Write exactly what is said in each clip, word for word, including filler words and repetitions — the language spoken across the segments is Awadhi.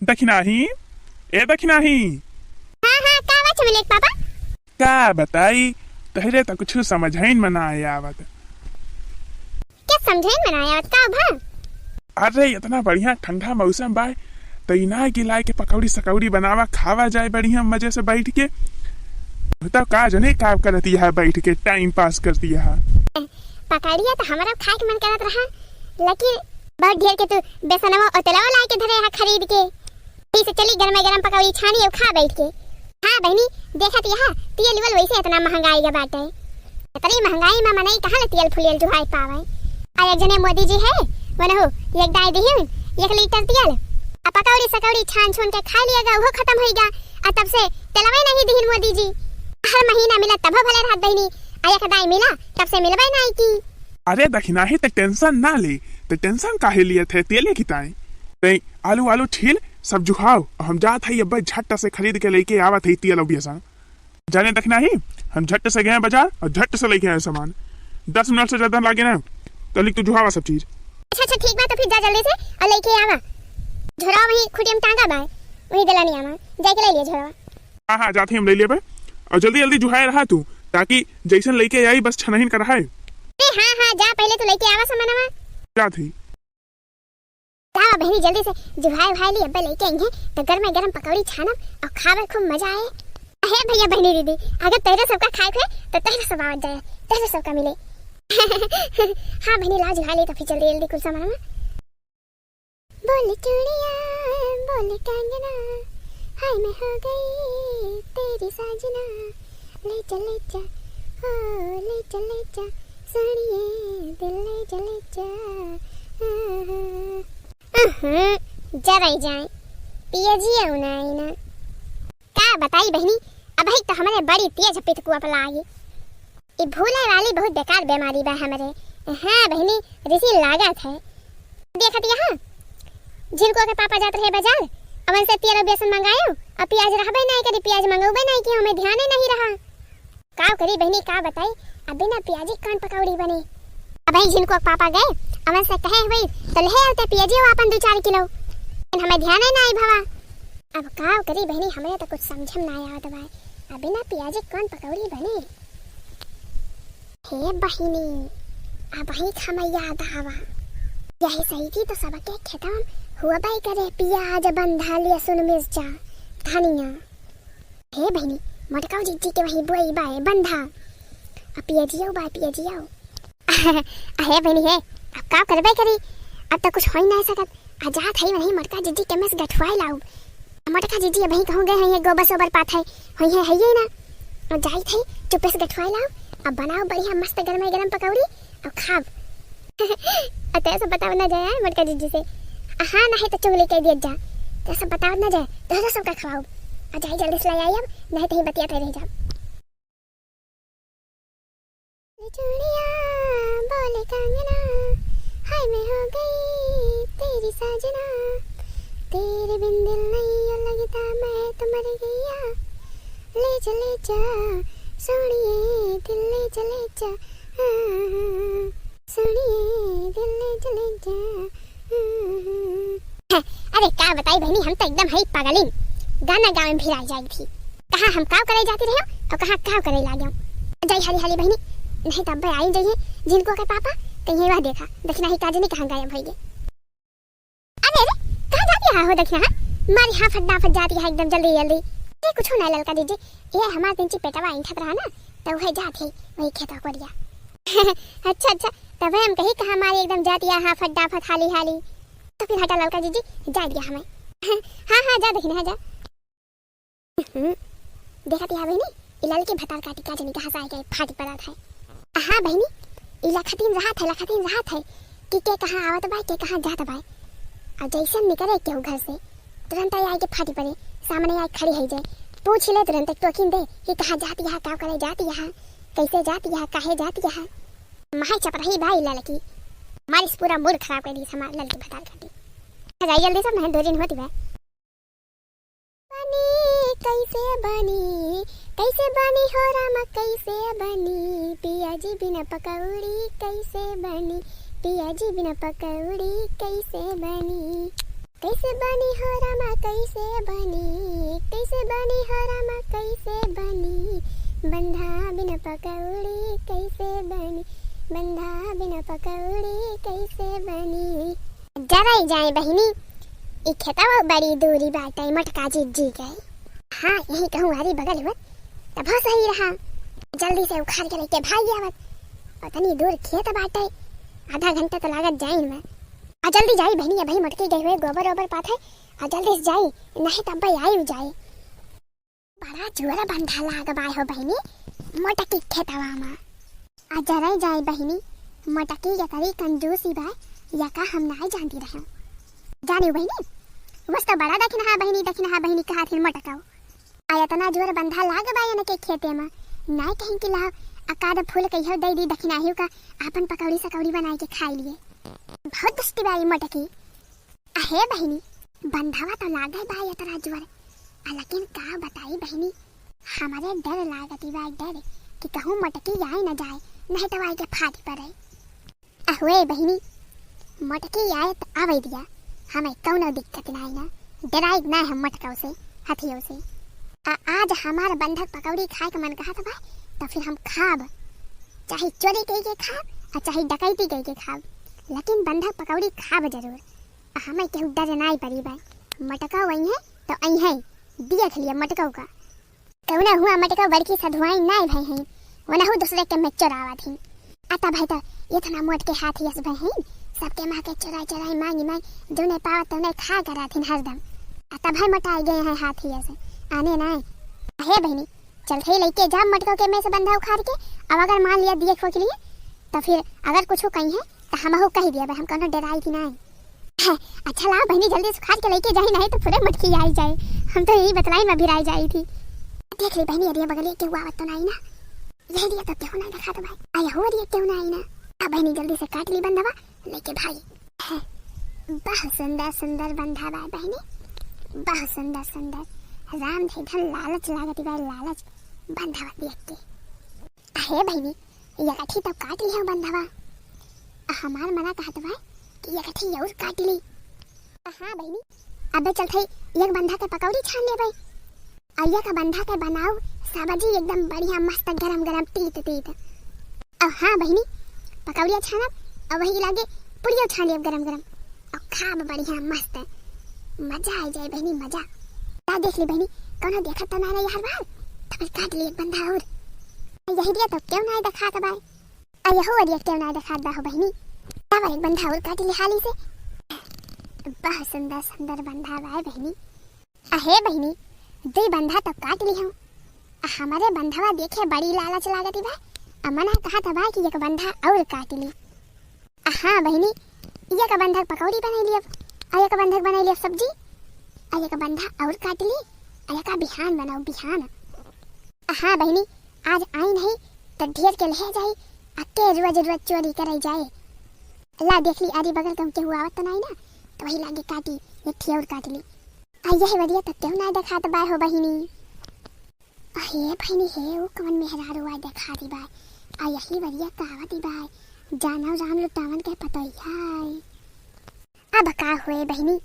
दखिनाही, ए दखिनाही। हाँ, हाँ, का बा चमेली के पापा? का बताई, तहरे त कुछु समझइन में ना आवत। क्या समझइन में ना आवत, का भा? अरे, इतना बढ़िया ठंडा मौसम बा, त इनार की लाए के पकौड़ी सकौड़ी बनावा, खावा जाए बढ़िया मजे से बैठ के। तू तो का जने का करती है, बैठ के टाइम पास करती है। पकौड़िया त हमरा खाए के मन करत रहा, लेकिन बहुत ढेर के तू बेसनवा और तेलवा लाए के धरे है खरीद के। ठीक से चली, गरमे गरम पकौड़ी छानी और खा बैठ के। हाँ बहिनी, देखत यहा तेल उल वैसे इतना महंगाई के बाटे। इतनी महंगाई में मनई कहाँ ले तेल फुलेल जुहाई पावे? आ एक जने मोदी जी है, वनहु एक दाई दिहिन एक लीटर तेल। आ पकौड़ी सकौड़ी छान छुन के खा लिएगा, वो खत्म होइगा। आ तब से तेलवे नहीं दिहिन मोदी जी। हर महीना मिला तबो भले रहत बहिनी, आ एक दाई मिला तब से मिलबे नहीं की। अरे दखिनाही, ते टेंशन ना ले, ते टेंशन काहे लियत है तेले की ताई? ते आलू आलू छील सब जुहाओ, हम जात हई अब्बे झट से खरीद के लेके आवत हई तेल और बेसन। जाने दखिनाही, हम झट से गए बाजार और झट से लेके आए सामान। दस मिनट से ज्यादा लागे ना, तो लिख तू जुहावा सब चीज। अच्छा, अच्छा, ठीक बा, तो फिर जा जल्दी से और लेके आवा। झोरा वही खुटिया में टांगा बा, वही दिलानी आवा, जाके ले लिया झोरा। हाँ, हाँ, जात ही हम ले लेबे। और जल्दी, जल्दी जुहाए रहा तू, ताकि जैसन लेके आई बस छनहिन का रहा। अरे हाँ, हाँ, जा पहले तू लेके आवा सामानवा। जात ही। जावा बहिनी, जल्दी से जुहाए उहाए ली, अब्बे लेके आई हैं, तो गरमे गरम पकौड़ी छानब और खावे खूब मजा आए। हे भैया बहिनी दीदी, अगर तहरे सबका खाए के है, तो तहरे सब आवत जाए, तहरे सबका मिले। हाँ बहिनी, ला जुहा ली तो फिर जल्दी जल्दी कुल सामान। बोल चूड़िया, बोल कंगना, हाय मैं हो गई तेरी साजना। ले जा, ले जा, ओ ले जा, ले जा, सोनिए दिल ले जा, ले जा। अहं, जराई जाए, पिया जी आऊ ना आई ना। का बताई बहिनी, अबही तो हमरे बड़ी तेज पितकुआ पर लागी। ई भूले वाली बहुत बेकार बीमारी बा हमरे। हाँ बहिनी, रिसी लागत है। देखत यहाँ, झिनको के पापा जात रहे बाजार, अवन से तेल और बेसन मंगायो, अब पियाज रहबे नहीं करी, पियाज मंगौबे नहीं कि हमें ध्यान ही नहीं रहा। का करी बहिनी, का बताई, अब बिना पियाजी कौन पकौड़ी बने। अबही झिनको के पापा गए, अवन से कहे हुई, तो ले आते पियाजी वो अपन दो चार किलो, लेकिन हमें ध्यान ही नहीं भवा। अब का करी बहिनी, हमरे तो कुछ समझ में ना आवत बा, अब बिना पियाजी कौन पकौड़ी बने। हे बहिनी, अबही हमें याद आवा, यही सही की तो सबके खेतवा में हुआ बाई करे पियाज, बंधा, लहसुन, मिर्चा, धनिया। हे बहिनी, मोटका जिज्जी के वही बोई बाए बंधा। आ पियजियो बाए पियजियो। अहे बहिनी हे, अब का करबे करी, अब तो कुछ हो ही नहीं सकत। आ जात हई वही मोटका जिज्जी के में से गठुआई लाऊ। मोटका जिज्जी अबही कहूँ गए हैं, ये गोबर सोबर पात है, होई है, है ये ना। अब जाई थे, चुप्पे से गठुआई लाओ, अब बनाओ बढ़िया मस्त गरमे गरम पकौड़ी, अब खाब। अब तेरे सब बताओ ना जाए मोटका जिज्जी से। हाँ, नहीं तो चुगली कह दिया जा। तेरे सब बताओ ना जाए, तेरे सबका खवाओ। अब जाई जल्दी से ले आई अब, नहीं तो ही बतियाते रह जाओ। चूड़िया बोले कंगना, हाय मैं हो गई तेरी साजना, तेरे बिन दिल नहीं यो लगता, मैं तो मर गया। ले जा, ले जा, सोनिए दिल ले जा, ले जा, हाँ, हाँ, हाँ, सोनिए दिल ले जा, ले जा, हाँ, हाँ। अरे का बताई बहिनी, हम तो एकदम हई पागलिन, गाना गावे में भिराई जाई थी। कहाँ हम काव करे जाती रहे और कहाँ काव करे लागे। जाई हाली हाली बहिनी, नहीं तो अब्बे आई जाइए झिनको के पापा, कहीं वह देखा, दखिनाही का जनी कहाँ गायब होइगे। अरे, अरे, कहाँ जाती है हो दखिना, हाँ? मारी हाँ फटाफट जाती है एकदम जल्दी जल्दी। ये कुछ ना ललका दीजिए, ये हमार तिनची पेटवा इंठत रहा ना, तो वह जात है वही खेतवा कोरिया। अच्छा, अच्छा, तब हम कही कहाँ मारी एकदम जाती है हाँ फटाफट हाली हाली। तो फिर हटा ललका दीजिए, जा दिया हमें। हाँ, हाँ, जा दखिना, हाँ, जा। हम्म, देखत या बहिनी, ई ललकी भतार काटी का जनी कहाँ से आके फाटी पड़त है। हाँ बहिनी, ई लखतीन रहत है, लखतीन रहत है कि के कहाँ आवत बा, के कहाँ जात बा। और जैसे निकले केहू घर से, तुरंत आई, आई के फाटी पड़े, सामने आई खड़ी है जाए, पूछ ले तुरंत, टोकिन दे कि कहाँ जाती है, का करे जाती है, कैसे जाती है, काहे जाती है। महाई चपराही बा ई ललकी, मारिस पूरा मूड खराब कर दी हमार ललकी भतार काटी। आ जाई जल्दी सब, नहीं दो दिन होती बा। बनी, कैसे बनी, कैसे बनी हो रामा, कैसे बनी? पियाजी बिना पकौड़ी कैसे बनी? पियाजी बिना पकौड़ी कैसे बनी? कैसे बनी हो रामा, कैसे कैसे बनी, कैसे बनी हो रामा, कैसे बनी, बंधा बिन पकौड़ी कैसे बनी, बंधा बिन पकौड़ी कैसे बनी। जरई जाए बहिनी, ई खेतवा बड़ी दूरी बाटे, मोटका जिज्जी गए। हाँ, यही कहूँ आरी बगल हुआ, तब सही रहा। जल्दी से उखाड़ के लेके भाग आवत। उतनी दूर खेत बाटे, आधा घंटा तो लागत जाइन में। आ जल्दी जाई बहिनी, अबही मोटकी गई हुए गोबर ओबर पाथे, आ जल्दी से जाई, नहीं तब आई जाई। बड़ा जुअर बंधा लाग बाय हो बहिनी, मोटकी खेतवा मा। आ जरई जाई बहिनी, मोटकी यकरी कंजूसी बाय, यका हम नाय जानती रहे। जानियो बहिनी, वस तो बड़ा दखिनहा बहिनी, दखिनहा बहिनी कहा थिन मोटकाऊ। आ इतना जुअर बंधा लाग बाय इनके खेते मा, नाय कहीं कि लाओ, अकाद फूल कहियो दे दी दखिनाहियो का, आपन पकौड़ी सकौड़ी बनाई के खाई लिए। बहुत दुष्टी बाई मोटकी। अहे बहिनी, बंधवा तो लागे बा यतरा जुअर, आ लेकिन का बताई बहिनी, हमरे डर लागती बा डर कि कहूँ मोटकी आए न जाए, नहीं तो आए के फाट पड़े। अहुए बहिनी, मोटकी आए तो आवे दिया, हमें कौनो दिक्कत ना आई ना, डराई ना हम मोटकौ से, हथियों से। आ आज हमार बंधक पकौड़ी खाए के मन कहत बा, तो फिर हम खाब, चाहे चोरी कई के खाब, आ चाहे डकैती कई के खाब, लेकिन बंधक पकौड़ी खाब जरूर। हमें केहू डर नाई परी बा। मटका वही है तो आई है, देख लिया मटका का। कौना हुआ मटका बड़की सधुआई नाई भई हैं, वनहु दूसरे के में चोरावा थी। आता भाई तो इतना मोट के हाथी अस भई हैं, सबके माँ के चोराई चोराई मांगी मांगी, जौने पावत तौने खा करा थी हरदम। आता भाई मोटाई गए हैं हाथी अस, आने नाई। अहे बहिनी, चल थे लइके जा मटका के में से बंधा उखाड़ के, अब अगर मान लिया दिए खोक लिए, तो फिर अगर कुछ कही है तो हमहू कह दिया, हम कौनो डराई थी नाई। अच्छा लाओ बहिनी, जल्दी से उखाड़ के लइके जाई, नहीं तो पूरे मटकी आई जाए। हम तो यही बतलाई में भिराई जाई थी। देख ली बहिनी, अरे बगलिए केहू आवत तो नाई ना? यही दिया तो केहू नाई देखात भाई। आया हो अरे केहू नाई ना? अब बहिनी जल्दी से काट ली बंधवा, लेके भाई। बहुत सुंदर सुंदर बंधा बा बहिनी, बहुत सुंदर सुंदर। राम धे धन लालच लागत बा, लालच बंधवा देख के। अहे बहिनी, यकठी तो काट लिहौ बंधवा। हमार मना कहत बा कि यकठी और काट ली। हाँ बहिनी, अबे चल थे एक बंधा के पकौड़ी छान लेबै। आ एक बंधा के बनाऊ सब्जी एकदम बढ़िया मस्त गरम गरम तीत तीत। अब हाँ बहिनी, पकौड़िया छानब और वही लागे पुड़ियो छान लेब गरम गरम। और खाब बढ़िया मस्त, मजा आ जाए बहिनी मजा। ता देख ली बहिनी, कौनो देखत तो ना रही हर बार, तो फिर काट ली एक बंधा और। यही दिया तो क्यों ना देखात बा? आ यहो अरिया क्यों ना देखात बा हो बहिनी? तब एक बंधा और काट ली हाली से। बहुत सुंदर सुंदर बंधा बा बहिनी। अहे बहिनी, दुई बंधा तो काट ली हूँ। आ हमारे बंधवा देखे बड़ी लालच लागती बा। आ मना कहत बा कि एक बंधा और काट ली। आ हाँ बहिनी, एक बंधा के पकौड़ी बनाई लियब, आ एक बंधा के बनाई लियब सब्जी, आ एक बंधा और काट ली, आ एक बिहान बनाओ बिहान। आ हाँ बहिनी, आज आई नहीं तो ढेर के ले जाई, आ के रोज रोज चोरी करे जाए। ला देख ली आरी बगल कहूँ केहू आवत तो नाई ना, तो वही लागे काटी, एक ठे और काट ली। आ यही वरिया तो केहू ना देखात बा हो बहिनी। अहे बहिनी हे, ऊ कवन मेहरारू आय देखाती बा? आ यही वरिया कहावती बा, जानो राम लुटावन के पतोहिया आय। अब का हुए बहिनी,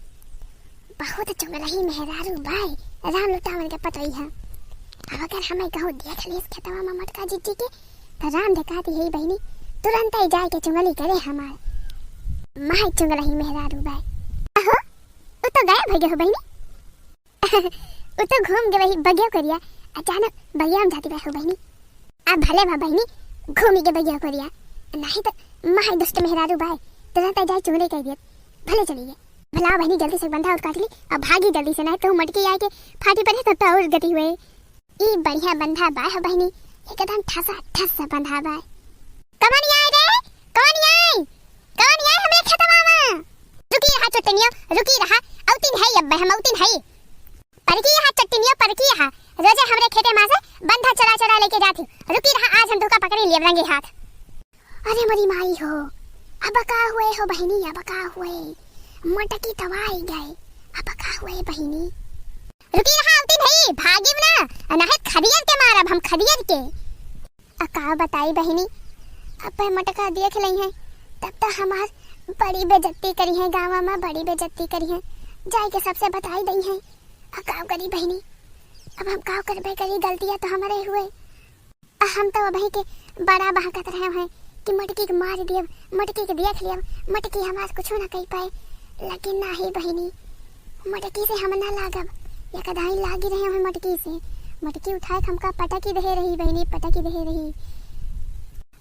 बहुत चुंगलही मेहरारू बा, राम लुटावन के पतोहिया। अब अगर हमें कहूँ देख लेस खेतवा में मटका जिज्जी के, तो राम देखाती है बहिनी, तुरंत ही जाए के चुंगली करे हमार। माई चुंगलही मेहरारू बा। अहो, उ तो गायब हो गए हो बहिनी। उ तो घूम के वही बगिया करिया, अचानक बगिया में जाती बा हो बहिनी। अब भले बा बहिनी, घूमी के बगिया करिया, नहीं तो माई दुष्ट मेहरारू बाय, तुरंत जाए चुंगली कर दियत, भले चली गए। भला बहिनी जल्दी से बंधा और काट ली, अब भागी जल्दी से, नहीं तो मटकी आए के फाटी पड़े तब तो और गति हुए। ई बढ़िया बंधा बा हो बहिनी, एकदम ठसा ठस बंधा बा। कवन आए रे, कवन आए, कवन आए हमरे खेतवा में? रुकी रहा चोटनियो, रुकी रहा, औतिन है अब हम औतिन है। परकी यहाँ चट्टिनियो परकी यहाँ, रोजे हमरे खेते मा से बंधा चोरा चोरा लेके जाती। रुकी रहा, आज हम तुका पकड़ी लियब रंगे हाथ। अरे मोरी माई हो, अब का हुए हो बहिनी, अब का हुए? मटकी तवाई गए, अब का हुए बहिनी? रुकी रहा, अवती नहीं, भागिब ना, अनाहे खदियर के मारब हम, खदियर के। आ का बताई बहिनी, अब मटका देख लई हैं, तब तो हमार बड़ी बेइज्जती करी हैं, गाँव में बड़ी बेइज्जती करी हैं, जाए के सबसे बताई दई हैं। अब का करी बहिनी, अब हम का करबे करी, गलतियाँ तो हमरे हुए। आ हम तो अबही के बड़ा बहकत रहे हैं कि मटकी के मार दियब, मटकी के देख लियब, मटकी हमार कुछो ना कही पाए। लेकिन नाही बहिनी, मटकी से हम ना लागब, या कदाई लागी रहे हैं मटकी से। मटकी उठाए के हमका पटकी दहे रही बहिनी, पटकी दहे रही।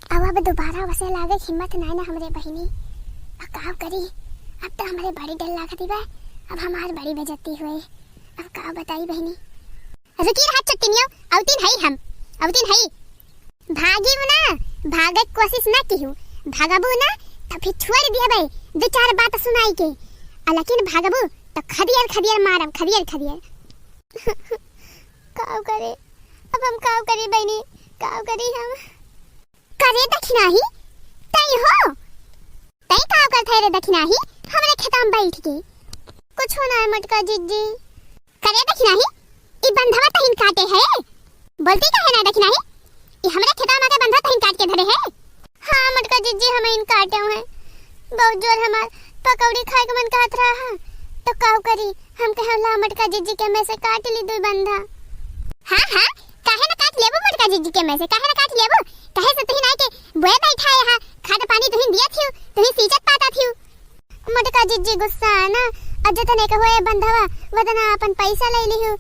अब, अब दोबारा वसे लागे के हिम्मत नाय ना हमरे बहिनी। अब का करी, अब तो हमरे बड़ी डर लागत बा, अब हमार बड़ी बेइज्जती हुए। अब का बताई बहिनी। रुकी रहा चुट्टिनियो, अउतीन हई हम, अउतीन हई। भागिब ना, भागे के कोशिश ना किहू, भागबू ना तो फिर छोड़ दिया भाई, दो चार बात सुनाई के। आ लेकिन भागबू तो खदियर खदियर मारब, खदियर खदियर। का करे, अब हम का करी बहिनी, का करी हम? करे दखिनाही, तई हो? तई का करत है रे दखिनाही, हमरे खेता में बैठ के? कुछ ना है मटका जिज्जी। करे दखिनाही, ई बंधवा तहिन काटे है। बोलती काहे ना दखिनाही? ई हमरे खेता में के बंधवा तहिन काट के धरे है। हाँ मटका जिज्जी, हम इन काटे हैं। बहुत जोर हमार पकौड़ी खाए के मन कहत रहा है। तो का करी, हम कहे ला मटका जिज्जी के में से काट ली दुई बंधा। हाँ, हाँ, काहे ना काट लेबू मटका जिज्जी के में से, काहे ना काट लेबू? कहे से तुहिन आए के बोए बैठा है, हाँ, खाद पानी तुहिन दिया थियो, तुहिन सींचत पाता थियो। मटका जिज्जी गुस्सा है ना, और जतने के होए बंधवा, वतना अपन पैसा ले लिहू।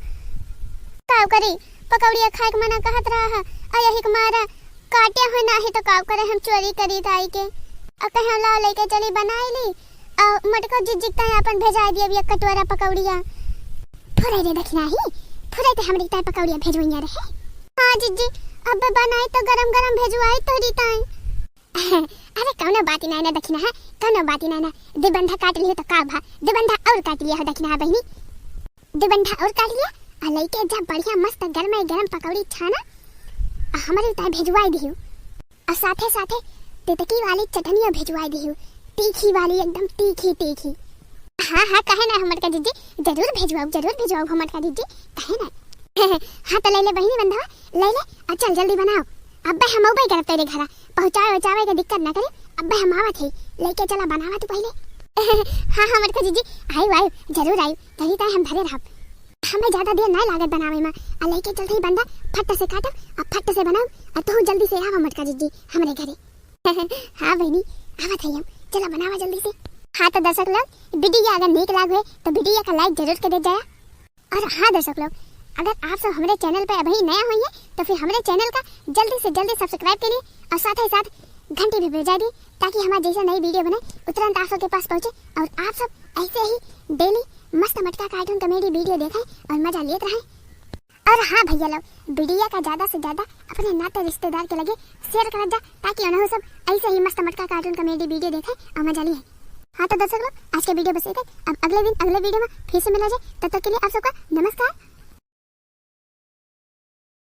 का करी, पकौड़िया खाए के मना कहत रहा है, और यही के मारा काटे हो नाही तो का करे, हम चोरी करी ताई के। और कहे ला लेके चली बनाई ली, और मटका जिज्जी के ताई अपन भेजाए दिया एक कटोरा पकौड़िया। फुरे रे दखिनाही, फुरे ते हमरे ताई पकौड़िया भेजवैया रहे। हाँ जिज्जी, अब बनाई तो गरम गरम भेजवाई तोरी ताई। अरे कौनो बात ही नाय ना दखिना है, कौनो बात ही नाय ना। दे बंधा काट लियो तो का भा, दे बंधा और काट लिया हो दखिना है बहिनी, दे बंधा और काट लिया। आ लइके जा बढ़िया मस्त गरमे गरम पकौड़ी छाना, आ हमरे ताई भेजवाई दियो। और साथे साथे तितकी वाली चटनिया भेजवाई दियो, तीखी वाली, एकदम तीखी तीखी। हाँ, हाँ, काहे ना हमर का जिज्जी, जरूर भेजवाओ, जरूर भेजवाओ हमर का जिज्जी, काहे ना। हाँ, तो ले ले बहिनी बंधवा, ले ले, और चल जल्दी बनाओ। अब्बे हम अउबे करब तेरे घरा, पहुँचावे उचावे के दिक्कत ना करे, अब्बे हम आवत है, लेके चला बनावा तू पहले। हाँ, हाँ, हमर का जिज्जी, आयु, आयु, जरूर आयु, तभी ताई हम धरे रहब। हमें ज्यादा देर ना लागत बनावे में, आ लेके चलते ही बंधा फट से काटब, आ फट से बनाओ, आ तू जल्दी से आवा मटका जिज्जी हमरे घरे। हाँ बहिनी, आवत है हम, चला बनावा जल्दी से। हाँ तो दर्शक लोग, वीडियो अगर नीक लाग हुए तो वीडियो का like जरूर के दे जाया। और हाँ दर्शक लोग, अगर आप सब हमरे चैनल पे अभी नया हुई है तो फिर हमरे चैनल का जल्दी से जल्दी सब्सक्राइब के लिए और साथ ही साथ घंटी भी बजा दी, ताकि हमारे जैसे नई वीडियो बने तुरंत आप सबके पास पहुँचे और आप सब ऐसे ही डेली मस्त मटका कार्टून कॉमेडी वीडियो देखें और मजा लेत रहें। और हाँ भैया लोग, वीडियो का ज्यादा से ज्यादा अपने नाते रिश्तेदार के लगे शेयर करत जा, ताकि उन्हों सब ऐसे ही मस्त मटका कार्टून कॉमेडी वीडियो देखें और मजा लिए। हाँ तो दर्शक लोग, आज के वीडियो बस इतना ही। अब अगले दिन अगले वीडियो में फिर से मिला जाए, तब तक के लिए आप सबका नमस्कार।